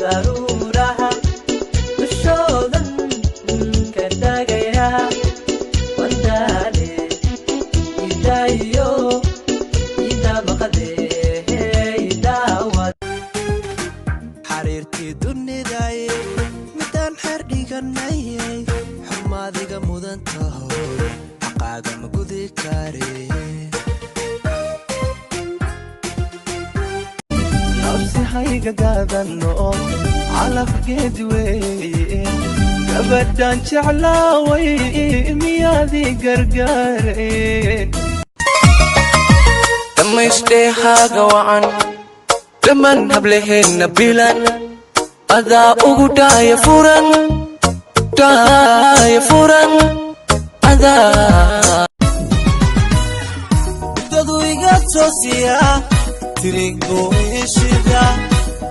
Daruuraha dushoodan ka tagaya, wandaale idayo idamaqade idaawad. Xariirtii duniday midaan xeer dhiganayay, xumaadiga mudan taho, xaqaaga ma gudi kare. Nabsi hayga gaadano, calaf geedi weeye. Gabadhaan jeclaaway miyaadii gargaareen? Dhammaysdheehaaga wacan, dhammaan hablaheenna bilan adaa ugu dhaaya furan, dhaaya furan adaa. Dadu iga toosiya, tirig buu ii shida,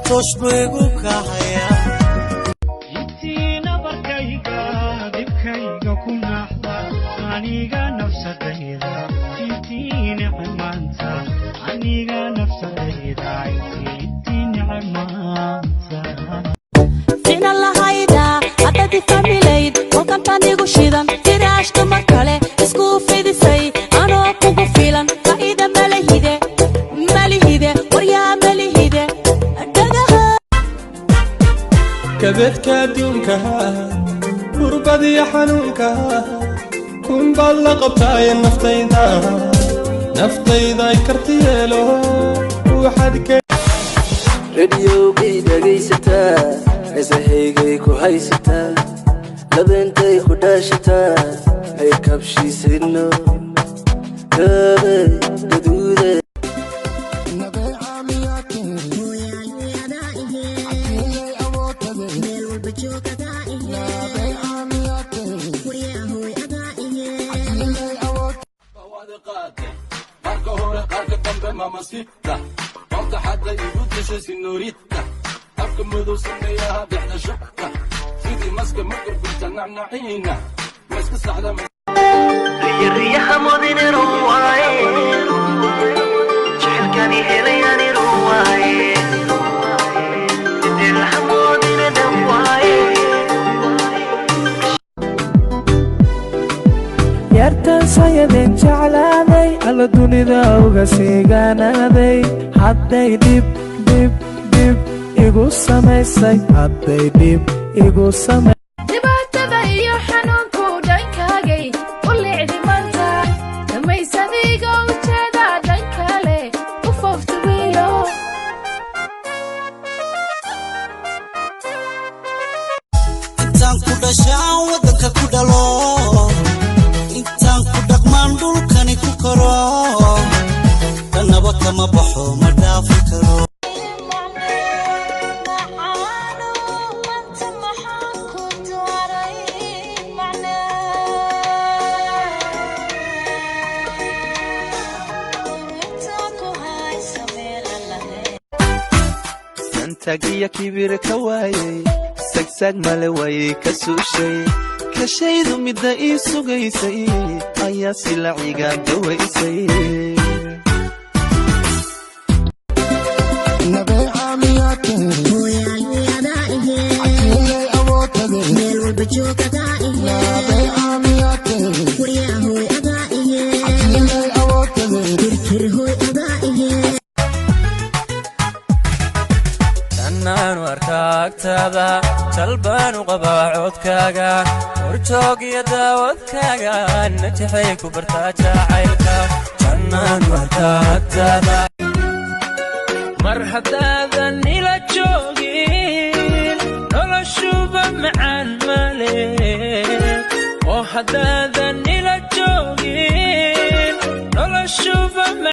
toosh buu igu kahaya. Intii nabarkayga dhibkayga ku naaxda, aniga nafsadayda intii nicmaanta, aniga nafsadayda intii nicmaanta. Ficna lahayda haddad ifahmilayd, kolkantan igu shidan firaash dumar kale isku fidisay, anoo kugu filan faa'iida malahide, malihide, waryaa malihide dhagaha. Kadeedka adduunka, kurbadiyo xanuunka kun baad la qabtaaye, naftayda, naftayda ay karti yeelo waxaad ka Radiyowgay dhegaysataa, heesahaygay ku haysataa, labeentay ku dhaashataa, ay kabshiisayno gabe gaduude. Qaarka hore, qaarka dambe, mamasita horta xadda igu dishay, señorita. Afka madow sameeyaha dhexda shubka, sidii maska ma gurgurta nacnaciina ma iska saxda. Riyaha modinero waaye, jecelkani helayaniro waaye, idilha modine dhan waaye. Yartan sayadeen jeclaaday, alla dunida uga siigaanaaday, hadday dhib dhib dhib igu samaysay, hadday dhib igu samay. Dhibaatada iyo xanuunku dhankaagay u licdi maanta, dhammaysadiga ujeeda dhan kale u foofta wiilo. Intaan ku dhashaan waddanka ku dhalo, intaan ku dhaqmaan dhulkani ku koro, dannaba kama baxo, ma dhaafi karo. Macaano maanta maxaan ku dooray macnaa inta ku haysa meelan lahayn. Santagiya kibir ka waayey, sagsaag male waayey, ka suushay kashaydu midda ii sugaysay ayaa silaciga dawaysay. Tannaanu arkaa agtaada, jalbaanu qabaa codkaaga, horjoog iyo daawadkaaga, najaxay ku bartaa jacaylka. Jannaanu arkaa agtaada. Mar haddaadan ila joogin, noloshuba macaan male oo haddaad